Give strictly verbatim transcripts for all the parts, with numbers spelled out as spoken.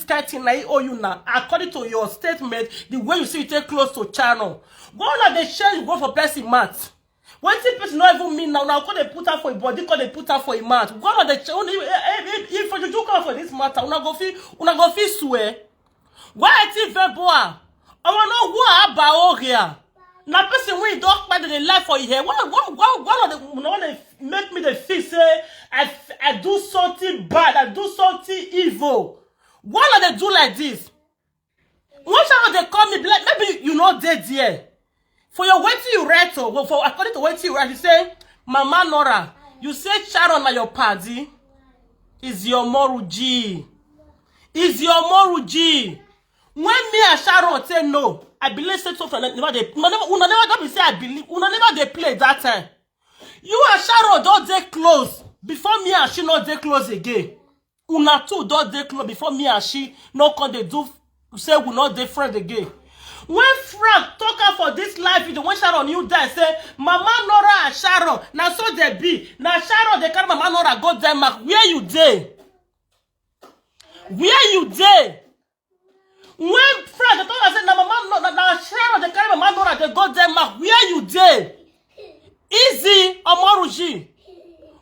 kind thing na e owe you na, according to your statement, the way you see you take close to Sharon. Go una dey change word for person mouth. Wetin person no even mean now, now come dey put am for im body, come dey put am for im mouth. Go una dey change. If, if, if, if for juju come for this matter, una go fit, una go fit swear. Why I think Veboa? I wanna know who about here. Na person wey don kpai dey lie for here. Why, why, why, why una dey, una dey make me dey feel say I, I do something bad, I do something evil? Why una dey do like this? One time they call me, be like, maybe you no dey there. For your wetin you write, or for according to wetin you write, you say, "Mama Nora, you say Sharon na your paddy. Is your moruji. Is your moruji." When me and Sharon say no, I believe say something never dey, una never, una never don be say I believe, una never dey play that time. You and Sharon don dey close before me and she no dey close again. Una two don dey close before me and she no come dey do say we no dey friend again. When Frank talk am for this live video, when Sharon you die, say, "Mama Nora and Sharon, na so they be. Na Sharon dey carry Mama Nora go Denmark." Where you dey? Where you dey? When Frank dey talk am say, "Na Mama, no, na, na Sharon dey carry Mama Nora dey go Denmark," where you dey? Easy Omoruji.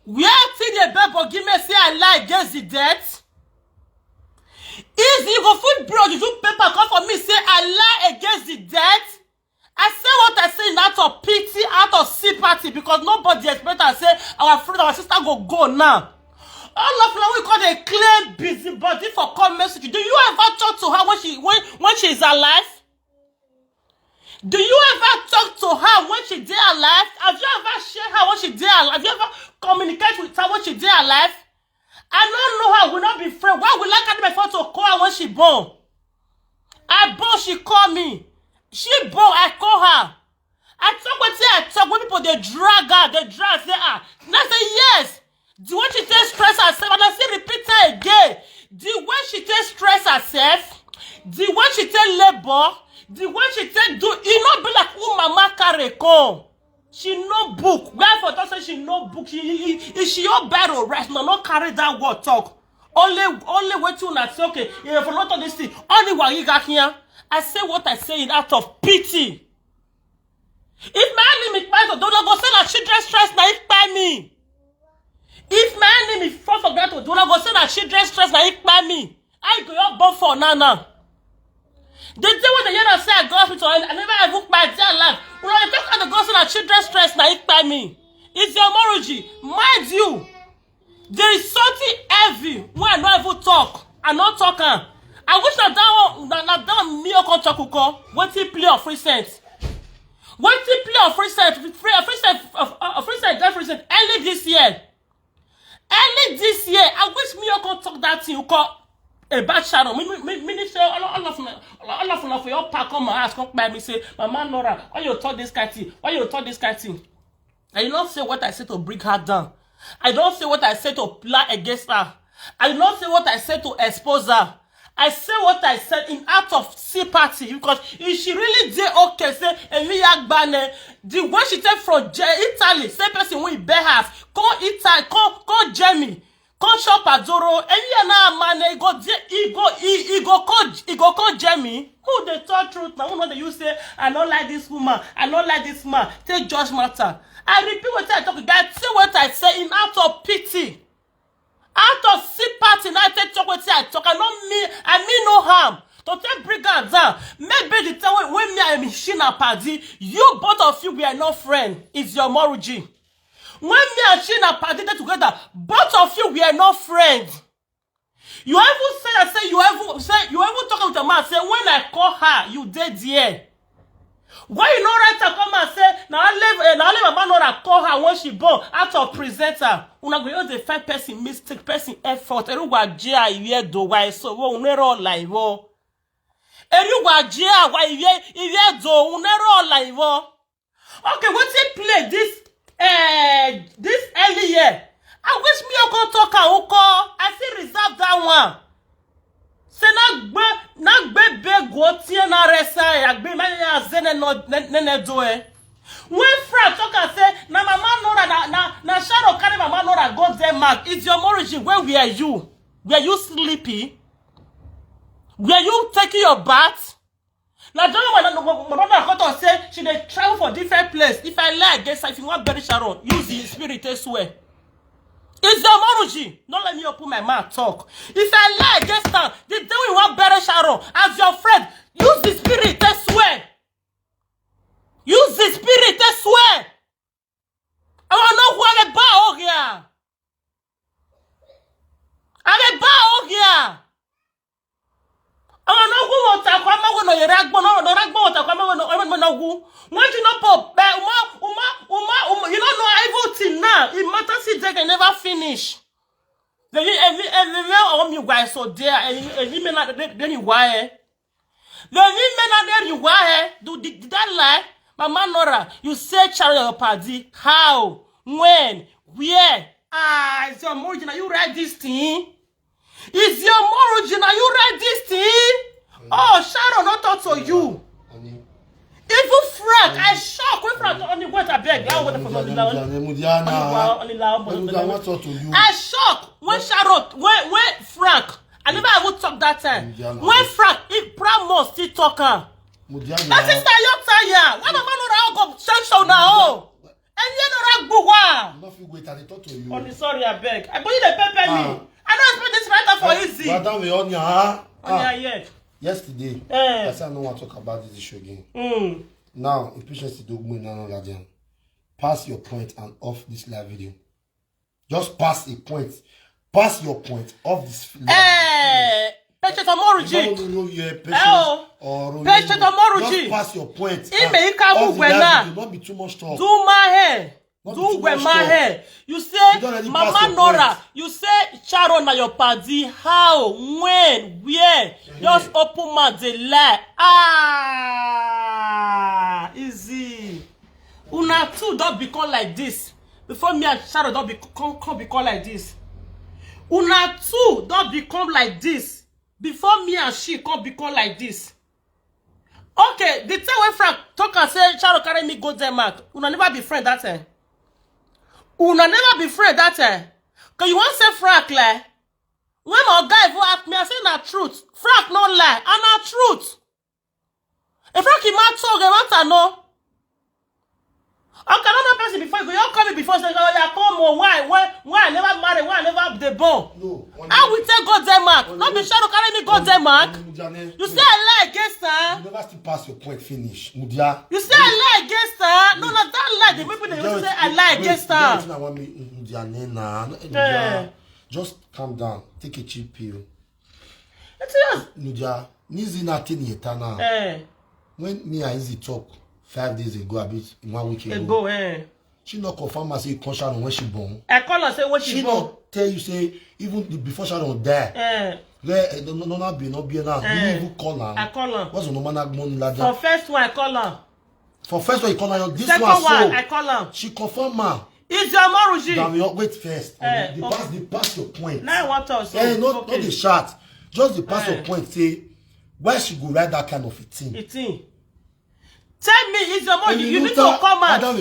Where Tide Bebo give me say I lie against the debt? Easy, you go fit bring your juju paper come for me say I lie against the debt? I say what I say in out of pity, out of sympathy, because nobody expect am say our friend, our sister go go now. All of una we call dey claim busybody for comment section. Do you ever talk to her when she, when, when she is alive? Do you ever talk to her when she dey alive? Have you ever share her when she dey alive? Have you ever communicate with her when she dey alive? I no know her, we no be friend. Why will I carry my phone to call her when she born? I born, she call me. She born, I call her. I talk wetin I talk, when people dey drag her, dey drag, say, "Ah." And I say, "Yes." The way she take stress herself, and I still repeat her again. The way she take stress herself, the way she take labor, the way she take do, e no be like who mama carry come. She no book. Where for talk say she no book? She, he, he, she your barrel rest. No, no carry that word talk. Only, only wetin una say, okay, if you not on this thing, only Wagiga here. I say what I say in out of pity. If my enemy kpai to, una go say na children stress na e kpai me. If my enemy fall for ground to, una go say na children stress na e kpai me. I go your born for now now. The day when they hear us say I go hospital, I, I never even kpai their life. Una dey talk how the go say na children stress na e kpai me. It's your moruji. Mind you, there is something heavy wey I no even talk. I no talk am. I wish na that one, na, na that one me o come talk uko. Wetin play of recent? Wetin play of recent? Free, of recent, of, of recent, of recent. Early this year, early this year, I wish me o come talk that thing uko about Sharon. Me, me, me, me say all, all of una, all, all of una for your park come my house, come by me say, "Mama Nora, why you talk this kind thing? Why you talk this kind thing?" I did not say what I said to bring her down. I don't say what I said to lie against her. I did not say what I said to expose her. I say what I said in out of sympathy, because if she really dey okay, say, "Emi ya gbane," the way she take from Je-, Italy, say person wey bear house, come Italy, come, come Germany, come chop azoro, and you na man, e go, e go, e, e go come, e go come Germany. Who dey talk truth now? Who know that you say, "I don't like this woman, I don't like this man"? Take judge matter. I repeat what I talk, guys. Say what I say in out of pity. Out of sympathy, now I take talk wetin I talk. I no mean, I mean no harm. To take bring am down. Maybe the time when, when me and she na paddy, you both of you were not friend. Is your moruji. When me and she na paddy dey together, both of you were not friend. You even say, I say, you even say, you even talk with a man, say, "When I call her, you dey there." Why you no write am come and say, "Na only, eh, na only Mama Nora call her when she born, out of presenter"? Una go just dey find person mistake, person effort. Erugwa jia iye do why so wo unero laivo. Erugwa jia why iye, iye do unero laivo. Okay, wetin play this, eh, this early year? I wish me o come talk am uko. I still reserve that one. Say na gbe, na gbe be go tie na resa ya gbe ma ya zene no ne, ne, ne do e. When Frank talk and say, "Na Mama Nora, na, na, na Sharon carry Mama Nora go Denmark." Is your moruji, where were you? Were you sleepy? Were you taking your bath? Na the one my mother come talk say she dey travel for different place. If I lie against her, if you wan bury Sharon, use the spirit take swear. It's your moruji. No let me open my mouth talk. If I lie against her, the day we wan bury Sharon, as your friend, use the spirit take swear. Use the spirit take swear. Àwọn ọ̀nà hu abẹ bá ọ hìá. Abẹ bá ọ hìá. Àwọn ọ̀nà hu wọ́n takọ̀ amáwé nà yẹrẹ agbọ́n náà ọ̀nà agbọ́n wọ́n takọ̀ amáwé nà ọ̀nà hu. Wọ́n ti náà pọ̀ bẹ́ẹ̀ ọmọ ọmọ ọmọ ọmọ you don't know everything now. It matters if they can never finish. Èmi èmi èmi mẹ́ ọ̀rọ̀ mi wà ẹ̀sọ̀ díẹ̀ èmi èmi mẹ́ náà dé mi wá ẹ̀. Èmi mẹ́ náà dé mi wá ẹ̀. Did I lie? Mama Nora, you say Sharon your padi. How? When? Where? Ah, it's your moruji na you write this thing. It's your moruji na you write this thing. Oh, Sharon no talk to you. Even Frank, I shock when Frank only wait abeg. That one for Mudiana. Mudiana, I want to talk to you. I shock when Sharon when when Frank. I never even talk that time. Mudiana. When Frank, he proud must still talk am. Mudiana. That is na your tire. Why mama no ra go change show now? Oh. Ẹni ẹni ra gbogbo wa. You no fit wait, I dey talk to you. Oni sorry abeg. I believe dey pepper me. I no expect this matter for easy. Madam we on ya. On ya yet. Yesterday, I say I no wan talk about this issue again. Now, impatience to do me now, Ladian. Pass your point and off this live video. Just pass a point. Pass your point off this live video. Eh, Patient Omoruji. Patient Omoruji. Just pass your point. Ime ika off the live video. Not be too much talk. Do my hair. Do where my hair. You say Mama Nora. You say Sharon na your party. How? When? Where? Just open mouth dey lie. Ah, easy. Una two don become like this. Before me and Sharon don be come come become like this. Una two don become like this. Before me and she come become like this. Okay, the time when Frank talk and say Sharon carry me go Denmark, una never be friend that time. Una never be friend that time. Cause you wan say Frank lie. When my guy even ask me, I say na truth. Frank no lie, and na truth. If Frank man talk, the matter no. Okay, I don't know person before you go. You call me before say, oh yeah, come on. Why? Why? Why I never marry? Why I never the born? No. How we take go Denmark? Not be Sharon carry me go Denmark. You say I lie against her. You never still pass your point finish, Mudia. You say I lie against her. No, no, that lie. The people they say I lie against her. Mudia, just calm down. Take a chill pill. Mudia, Nizi na ten years now. When me and Izzy talk five days ago, abi one week ago, she no confirm am say e come Sharon when she born. I call am say when she born. She no tell you say even the, before Sharon die. Where eh, no no no be no be now. You even call am. I call am. What's the normal money like that? For first one, I call am. For first one, you call am. This one, I call am. She confirm am. It's your Maruji. Now we wait first. Eh, the pass, the pass your point. Now I want us. Eh, not not the shot. Just the pass your point. Say why she go write that kind of a thing. A thing. Tell me, it's your Maruji. You need to come out. Madam,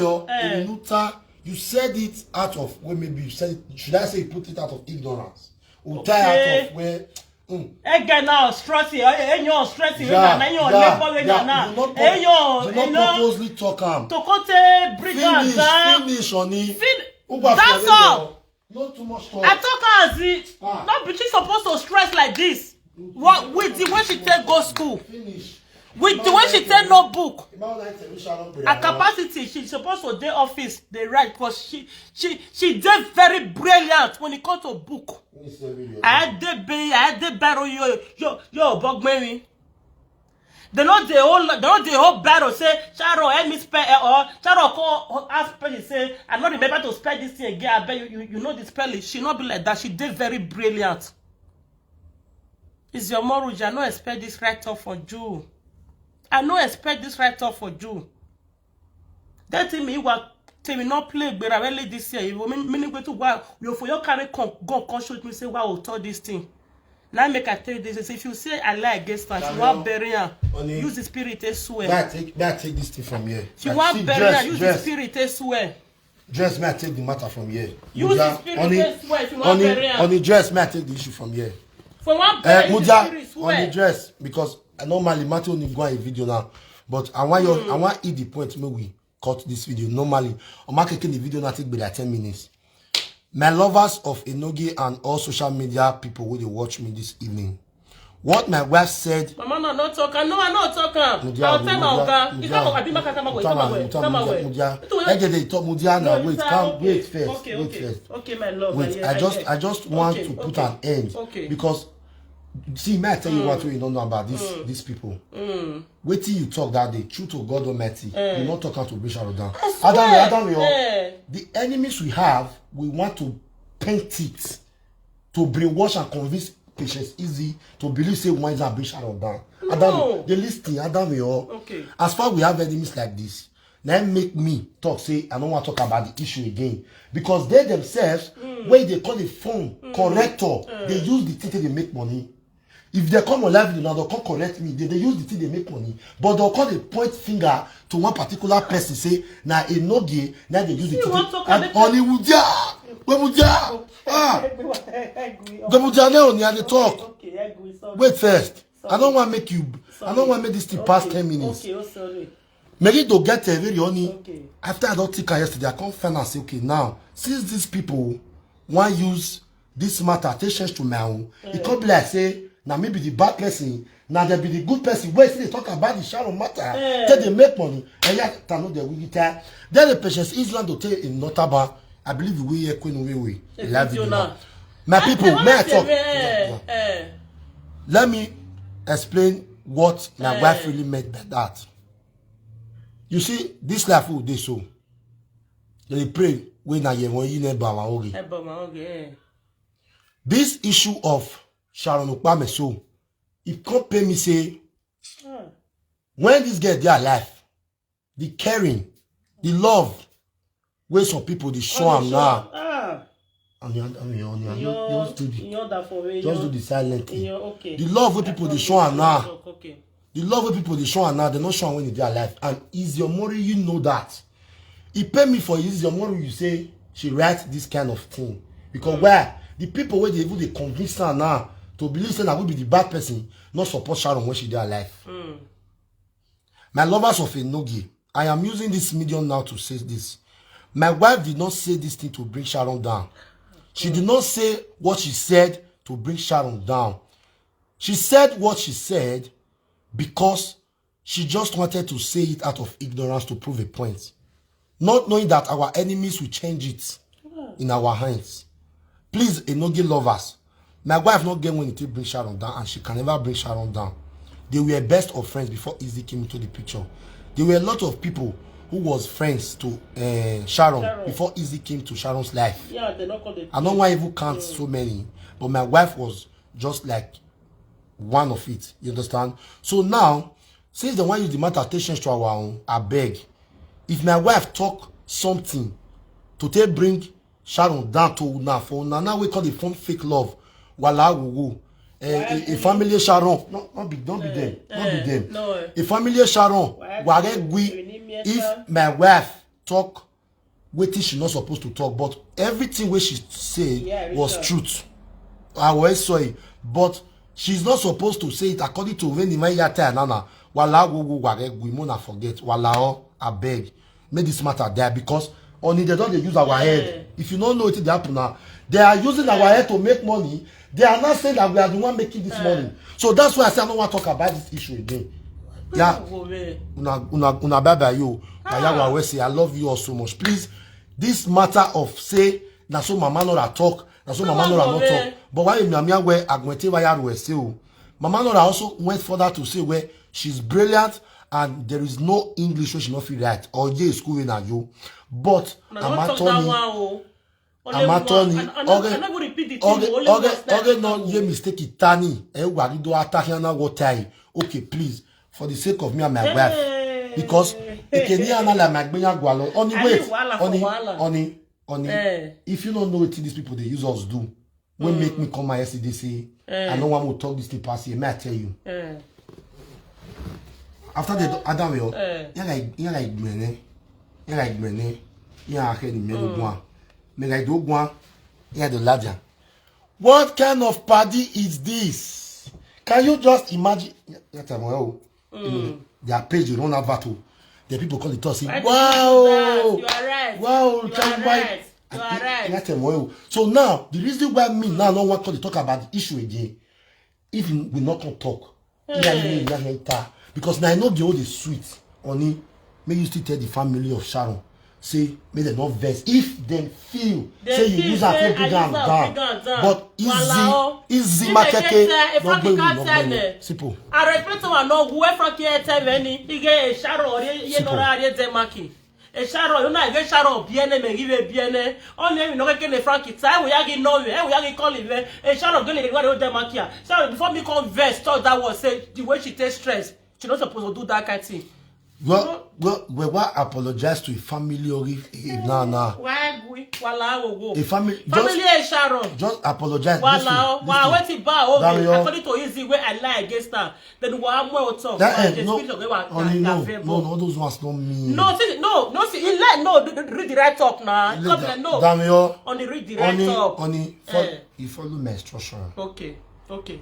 you said it out of, well, maybe you said it, should I say you put it out of ignorance? Or tie out of where Ege na stress, enyo stress, na enyo labor na na enyo, you not purposely talk am. Tokote bring am down. Finish, finish, honey. That's all. Not too much talk. I talk as it. Not be she supposed to stress like this. What with the way she take go school? Finish. With the way she take no book, her capacity, she suppose to dey office dey write, because she she she dey very brilliant when e come to book. I dey be I dey baro yo yo yo bogmeri. They no dey hold they no dey hold baro say Sharon help me spell eh, or Sharon come ask person say I no remember to spell this thing again, abeg you you know the spelling. She no be like that. She dey very brilliant. It's your marriage. I no expect this right off for you. I no expect this right off for you. That thing me what tell me not play gbera really this year. You mean meaning go to wa you for your carry come go come shoot me say wow talk this thing. Now make I tell you this. If you say I lie against her, she wan bury am. Use the spirit and swear. May I take may I take this thing from here? She wan bury am. Use the spirit and swear. Dress, may I take the matter from here? Use the spirit and swear if you wan bury am. Honey, dress, may I take the issue from here? For one Eh, bed, Mudia, you on the swear. Dress, because I normally Matthew only go a video now, but I want your, I want eat the point make we cut this video. Normally, I'm making the video now take be like ten minutes. My lovers of Enogie and all social media people who they watch me this evening, what my wife said. Mama, no, no talk am. No, I no talk am. Mudia, I'll tell my Mudia, oga. You Mudia, come, I be my customer. Mudia, Come away. Mudia, Come Mudia, away. Mudia. Don't worry. Ege dey talk, Mudia, now No, wait, it's come, okay. wait first, Okay, wait okay. first. Okay, my love, Wait, yeah, I I just, get I just want Okay, to put okay. an end Okay. because see, may I tell you what we don't know about this, these people. Wetin you talk that day, true to God Almighty, Eh. you not talk out to bring Sharon down. I swear. Adam, Adam, Eh. the enemies we have, we want to paint it to brainwash and convince Patience Easy to believe say one is a bring Sharon down. No. Adam, they listen, Adam, Okay. as far we have enemies like this, now make me talk say I don't want to talk about the issue again because they themselves, when they call the phone corrector, they use the thing they make money. If they come on live, now they'll come correct me. They, they use the thing they make money, but they'll call the point finger to one particular person. Say now a no gay. Now they use the You thing. want to talk And about Hollywood, yeah, when we there, ah, Egbe, Egbe, the Mudia now on the talk. Okay, Egbe, sorry. Wait first. I Sorry. don't want make you. I Sorry. don't want make this thing pass Okay, ten minutes. Okay, oh, sorry. Mary to get a very honey. Okay. After I don't think I yesterday, I can't find and say, okay, now since these people want use this matter, take change to my own. It Eh. can't be like say, now maybe the bad person, now there be the good person. Where they talk about the Sharon matter, Eh. then they make money. And yet, I know they will retire. Then the Patience Island to take in Notaba. I believe we hear Queen Wewe. The If live it's video your now. now. My people, I may I want talk? to, eh, Yeah, yeah. eh. Let me explain what my Eh. wife really meant by that. You see, this life will dey so. They pray when I hear when you never our own. Ẹ bọ̀ wá, okay, eh. This issue of Sharon Okpame so, it can't pay me say Ah. when this girl dey alive, the caring, the love, where some people they show All am the now. show, ah. On your, on your, on your, Your, just do the, your that for me, just your, do the silent thing. your, okay. The love where people they show am now. Okay. The love where people they show am now, they not show am when they dey alive. And is your mori, you know that. It pay me for is your mori, you say she writes this kind of thing. Because where the people where they even they convince her now to believe say that will be the bad person, not support Sharon when she dey alive. My lovers of Enogie, I am using this medium now to say this. My wife did not say this thing to bring Sharon down. She did not say what she said to bring Sharon down. She said what she said because she just wanted to say it out of ignorance to prove a point, not knowing that our enemies will change it in our hands. Please, Enogie lovers, my wife not get when it bring Sharon down, and she can never bring Sharon down. They were best of friends before Izzy came into the picture. There were a lot of people who was friends to uh, Sharon, Sharon. before Izzy came to Sharon's life. Yeah, they not call the I don't want even count so many, but my wife was just like one of it. You understand? So now, since they want use the matter attention to our own, I beg. If my wife talk something to take bring Sharon down to now for now, now we call it form fake love. Wala wugu. Eh, Why a, a you family Sharon. No, not be, don't be Eh, them. Not be eh, them. no, eh. A family Sharon. Why Ware you gui. you need me If extra? my wife talk wetin she not supposed to talk, but everything wey she say Yeah, was Richard. truth. I was sorry, but she's not supposed to say it according to when the man yata nana. Wala go go ware gui mona forget. Wala o, I beg. Make this matter die because only they don't dey use our head. If you don't know what they happen now, they are using our head to make money. They are not saying that we are the one making this money. So that's why I say I don't want to talk about this issue again. Yeah. Una, una, una bye bye you. Ayawa we say I love you all so much. Please, this matter of say na so mama Nora talk, na so mama Nora not talk. But why Miamia where Agwete Wayaru say o? Mama Nora also went further to say where she's brilliant and there is no English wey she no fit write or ye school wey na yo. But I'm attorney. I'm attorney. Oge, oge, oge, no ye mistake itani. E wari do atahiana wotai. Okay, please, for the sake of me and my wife, because ekeni ana la magbenya gwalo. Oni wait, oni, oni, oni. If you don't know what these people they use us do, wey make me come my yesterday say I no wan mo talk this thing pass here. May I tell you? After the Adam yo, yeah like, yeah like mene, yeah like mene, yeah I can me do one, me like do one, yeah the ladder. What kind of party is this? Can you just imagine? That time, well, you know, their page dey run advert o. The people come dey talk say, Why did "Wow, you do that? You are right. wow, You tell are me why." Right. You are right. That time, well, so now the reason why me now no wan come dey talk about the issue again, if we no come talk, yeah, me na enter, because now I know the whole dey sweet. Oni, may you still tell the family of Sharon say make dem no vex if dem feel Dem say you feel use am say take bring I am use am down. bring am down. But easy, Wala o. easy If market they get, uh, no Frankie gbẹ̀yìn can't no tell gbẹ̀yìn. them. Simple. I respect someone no who Frankie tell me any. He get a Sharon or ye Simple. no ra ye demaki. A Sharon, you know, I get Sharon biene me give a biene. Only we no get a Frankie. Time we yagi no we, we yagi call him. A Sharon gonna get what the market. So before me come vex, talk that was say the way she takes stress. She not supposed to do that kind of thing. Well, well, well, why apologize to a family or if, if nah, nah. Why we wala wo wo. A family, Family just, is Sharon. Just apologize. Wala o, wa wetin ba o. Dario. According to easy way I lie against her. Then wa mo o talk. That Wa end, dey no, speak of wa Oni, na no, favor. No, no, those ones not mean. No, see, no, no, see, he lie, no, d- d- read the right up now. Read Come the- there, no. Damn you. On the read the right Oni, up. Oni, follow, Eh. you follow my instruction. Okay, okay,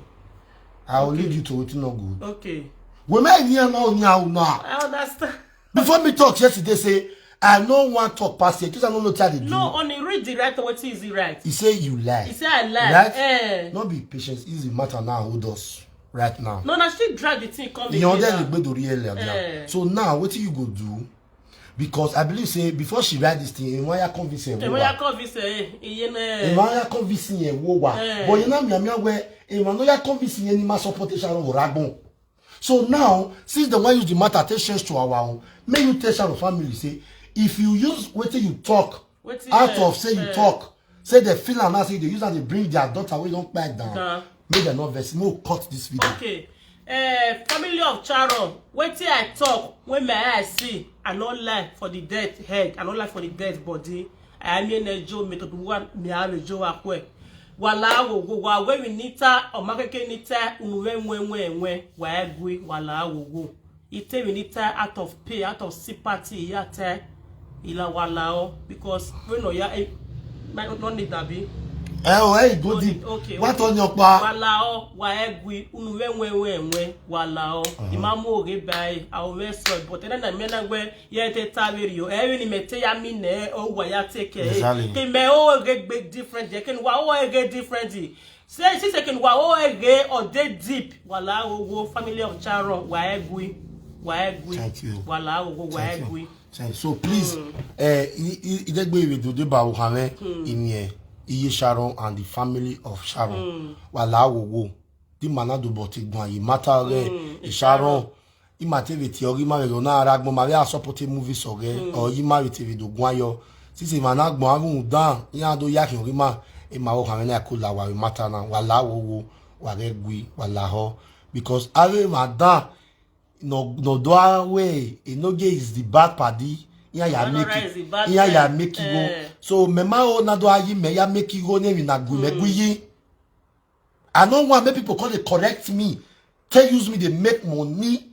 I will lead you to wetin no good. Okay. We may hear now, now, now. I understand. Before me talk yesterday, say, "I no wan talk past here, because I no know tell the No, on the read the right up, what is the right? He say you lie. He say I lie. Right? Eh. No be patience, easy matter now, hold us right now. No, na still drag the thing come You know, again then now. You go do real like that. Eh. So now, what you go do? Because I believe say before she write this thing, Emma ya convince her. Emma ya convince her, eh, iye na. Emma ya convince her, wo wa. Eh. But you know, me, me, where Emma no ya convince her, any ma support Sharon Oragbon. So now, since the one use the matter take change to our own, may you tell Sharon family say, if you use wetin you talk, Wetin, out eh, of say you eh. Talk, say they feel am now say they use am dey bring their daughter wey don kpai down. Down. Make dem no vex, make we cut this video. Okay. Uh, family of Sharon, wetin I talk when my eye see, I no lie for the dead head, I no lie for the dead body. I am in a Joe me to do one me have a Joe akwe. Wala wo wo wa we we nita o makeke nita unwe we we we wa egwi wala wo wo. Ite we nita out of pay, out of sympathy ya te ila wala o, because we no ya eh, might not need that be. Eh, oh, hey, go deep. Okay, What okay. On your pa? Wala o wa egwi unu we we we we wala o. Imamu oge bai a o we so, but then na me na we ye te taveri o. Ewe ni me te ya mi ne o wa ya take. Exactly. Ke me o ge big different. Je ken wa o ge different. Say she say ken wa o ge o dey deep. Wala o wo family of Sharon wa egwi. Wa egwi. Thank you. Wala o wo wa Thank you. Egwi. Thank you. So please, eh, i- i- idegbe iwe do de ba o hame in here. Iye Sharon and the family of Sharon. Wala wo wo. Di mana do but igwan yi matter re Sharon. Ima te ve ti ori ma ve na ara gbon ma ve a support movie so re. Or ima ve te ve do gwan yo. Sisi mana gbon avun dan. Iya do ya ki ori ma. E ma o kan na ko la wa matter na. Wala wo wo. Wa re gwi. Wala ho. Because ave ma dan. No, no do awe. E no ge is the bad party. Iya ya No, no, make right, is the it. bad Iya ya friend. Make it go. Eh. So me ma o na do ayi me ya make it go ne mi na gwi me gwi yi. I no want make people come dey correct me, take use me dey make money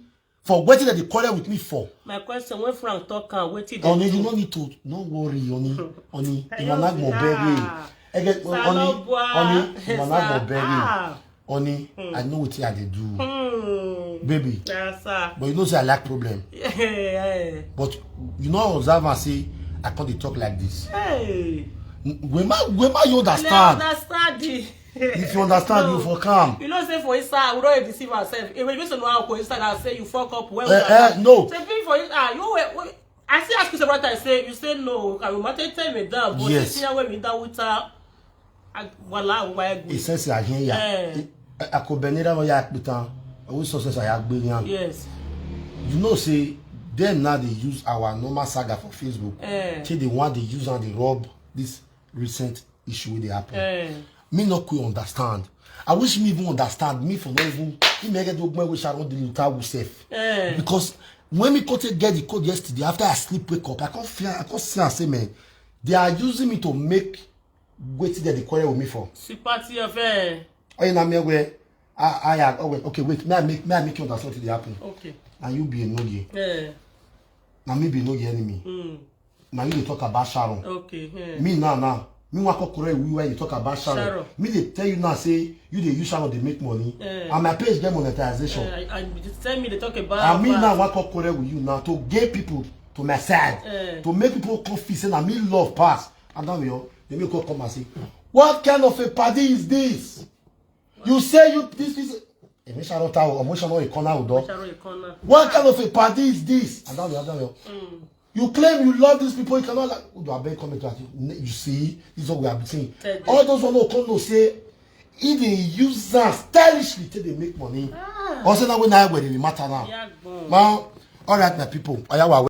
for wetin dem dey quarrel with me for. My question, when Frank talk am, wetin Oni, dem you do? No need to, no worry, Oni. Oni, Thank Imana you. Gbon Berry. Ah. Ege- Oni, Salobua. Oni, Imana Sa- Gbon Berry. Ah. Oni, I know wetin I dey do. Hmm. Baby. Yes, sir. But you know say I like problem. Yeah. But you no observe and say I come dey talk like this. Hey. Wema, Wema, you I understand? Understand it. If you understand, No. You for calm. You know, say for inside, we don't deceive ourselves. If we used to know how for inside, I say you fuck up. Well, Eh, eh, no. Say people for inside, you wait, wait. I see ask you several times. Say you say no. Can you matter tell me down? But Yes. You see where me down with her. I, wala, why He says I hear ya. Eh. I, I could be neither ya pitan. I will success I have been yan. Yes. You know, say them now they use our normal saga for Facebook. Eh. Say they want to use and they rob this recent issue wey dey happen. Eh. Me no quite understand. I wish me even understand. Me for no even. He may get the open which I don't delete out self. Eh. Because when me come take get the code yesterday, after I sleep wake up, I can't feel. I can't see and say, man, they are using me to make wetin dem dey quarrel with me for. Sympathy of eh. Oye na me where I I had oh wait, okay, wait, may I make may I make you understand wetin dey happen. Okay. Na you be Enogie. Eh. Na me be Enogie enemy. Mm. Na you dey talk about Sharon. Okay. Eh. Me now now Me wan come quarrel with you when you talk about Sharon. Sharon. Me dey tell you now say you dey use Sharon dey make money. Eh. And my page get monetization. Uh, and you tell me they talk about And me her. Now wan come quarrel with you now to get people to my side. Eh. To make people come feel say na me love pass. And now you dey make come come and say, what kind of a party is this? You say you this is Emi Sharon ta o, omo Sharon e corner o do. Sharon e corner. What kind of a party is this? And now you, now you, you claim you love these people, you cannot like, do I beg comment to you? You see, this is what we have been saying. Tell them. All those one who come no say, if they use that stylishly till they make money. Ah. Also now when I wear the matter now. Yeah, go. Now, all right, my people. Oya wa